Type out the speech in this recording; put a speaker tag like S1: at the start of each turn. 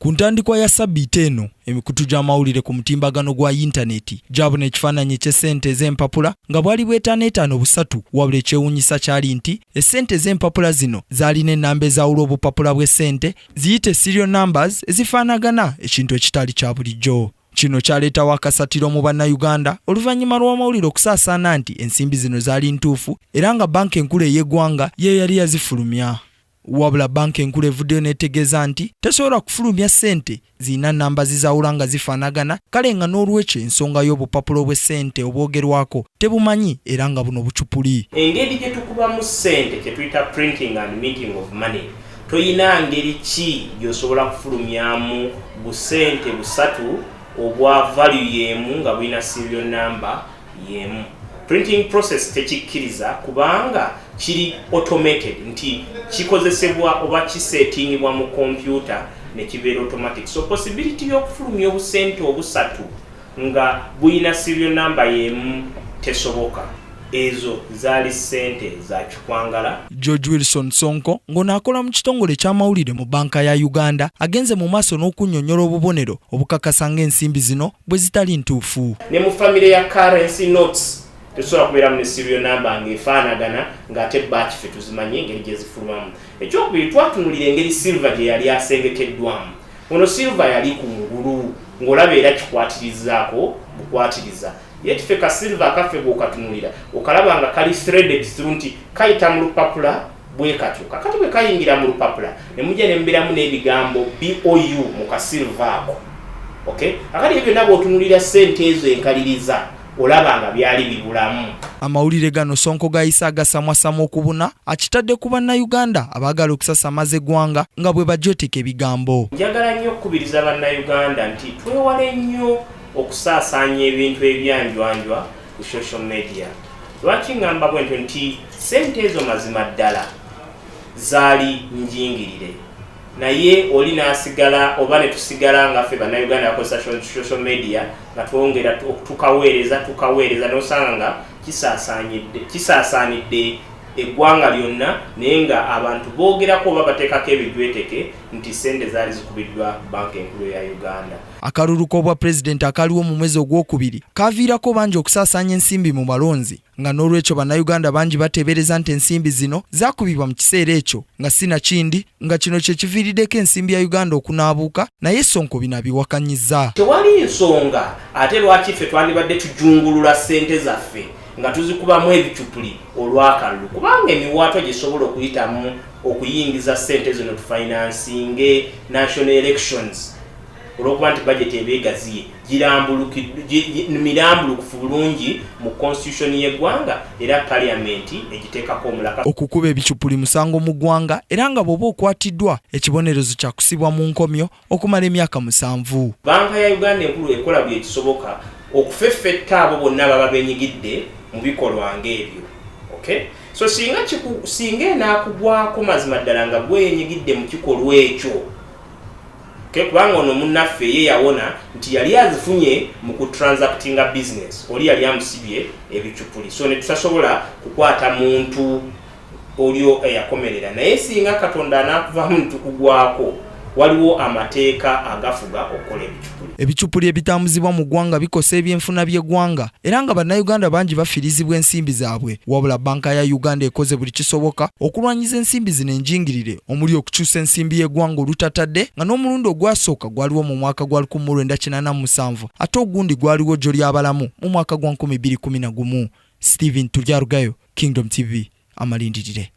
S1: Ku ntandikwa ya ssabbiiti eno, emikutu gy'amawulire ku mutimbagano gwa yintaneti gyabuna ekifaananyi eky'essente ez'empapula nga bwali bwetaanoetaano busatu, wabula ekyewuunyisa kyali nti essente ez'empapula zino zaalina ennamba ezaawula obupapula bw'essente ziyite serial numbers ezifaanagana, ekintu ekitali kya bulijjo. Kino kyaleetawo akasatiro mu Bannayuganda oluvannyuma lw'amawulire okusaasaana nti ensimbi zino zaali ntuufu era nga bbanka enkulu ey'eggwanga ye yali yazifulumya. Wabula bbanka enkulu evuddeyo n'etegeeza nti tesobola kufulumya ssente zirina nnamba zizaawula nga zifaanagana, kale nga n'olwekyo ensonga y'obupapula obw'essente obwogerwako tebumanyi era nga buno bucupuli.
S2: Engeri gye tukubamu ssente kye tuyita printing and minting of money, toyina ngeri ki gy'osobola kufulumyamu busente busatu obwa value y'emu nga bulina serial number y'emu. Printing process tekikkiriza kubanga kiri automated, nti kikozesebwa oba kisetingibwa mu kompyuta ne kibeera automatic. So possibility y'okufulumya obusente obusatu nga bulina serial number y'emu tesoboka. Ezo zaali ssente za kikwangala.
S1: George Wilson Sonko, ng'ono akola mu kitongole eky'amawulire mu bbanka ya Uganda, agenze mu maaso n'okunnyonnyola obubonero obukakasa ng'ensimbi zino bwe zitali ntuufu.
S2: Ne mu famire ya currency notes tesobola kubeeramu ne serial number ng'efaanagana ng'ate batch ffe tuzimanyi engeri gye zifulumamu. Ekyokubiri, twatunulira engeri silver gye yali asengekeddwamu. Ono silver yali ku ngulu ng'olaba era kikwatirizaako bukwatiriza, yet ffe ka silver akaffe bw'okatunulira okalaba nga kali threaded through, nti kayita mu lupapula bwe katyo. Kakati bwe kayingira mu lupapula ne mujja ne mubeeramu n'ebigambo BOU mu ka silver ako, okay? Akati ebyo byonna bw'otunulira ssente ezo enkaliriza olaba nga byali bibulamu.
S1: Amawulire gano Sonko gayise agasamwasamwa okubuna akitadde ku Bannayuganda abaagala okusasamaza eggwanga nga bwe bajweteka ebigambo.
S2: Njagala nnyo okukubiriza Bannayuganda nti twewale nnyo okusaasaanya ebintu ebyanjwanjwa ku social media. Lwaki ŋŋamba bwe ntyo? Nti ssente ezo mazima ddala zaali njingirire, naye oli n'asigala oba ne tusigala nga ffe Bannayuganda bakozesa social media nga twongera tukaweereza tukaweereza, n'osanga nga kisaasaanidde eggwanga lyonna, naye nga abantu boogerako oba bateekako ebijweteke nti ssente zaali zikubiddwa banka enkulu ya Uganda.
S1: Akalulu k'obwa pulezidenti akaliwo mu mwezi ogwokubiri kaviirako bangi okusaasaanya ensimbi mu balonzi, nga n'olwekyo Bannayuganda bangi bateebereza nti ensimbi zino zaakubibwa mu kiseera ekyo nga si nakindi, nga kino kye kiviiriddeko ensimbi ya Uganda okunaabuuka, naye Sonko bino abiwakanyizza.
S2: Tewali nsonga ate lwaki ffe twandibadde tujungulula ssente zaffe nga tuzikubamu ebicupuli olw'akalulu, kubanga emiwaatwa gyesobola okuyitamu okuyingiza ssente zino tufinansinge national elections, olw'okuba nti budget eba egaziye, mirambulukufu bulungi mu constitution y'eggwanga, era parliament egiteekako omulaka.
S1: Okukuba ebicupuli musango mu ggwanga, era nga bw'oba okwatiddwa ekibonerezo kya kusibwa mu nkomyo okumala emyaka 7.
S2: Banka ya Uganda enkulu ekola buli ekisoboka okufeffetta abo bonna baba benyigidde mu bikolwa ng'ebyo, okay? So singa enaakugwako mazima ddala nga gweyenyigidde mu kikolwa ekyo, okay? Kubanga ono munnaffe ye yawona nti yali azifunye mu kutransactinga business, oli yali amusibye ebicupuli, so ne tutasobola kukwata muntu olyo eyakomerera. Naye singa Katonda anaakuvamu netukugwako, waliwo amateeka agafuga okukola ebicupuli.
S1: Ebicupuli ebitambuzibwa mu ggwanga bikosa ebyenfuna by'eggwanga, era nga Bannayuganda bangi bafiirizibwa ensimbi zaabwe. Wabula bbanka ya Uganda ekoze buli kisoboka okulwanyiza ensimbi zino enjingirire, omuli okukyusa ensimbi y'eggwanga olutatadde, nga n'omulundi ogwasooka gwaliwo mu mwaka gwa 1987, ate ogundi gwaliwo jjo ly'abalamu mu mwaka gwa 2011. Stephen Turyarugayo, Kingdom TV, amalindirire.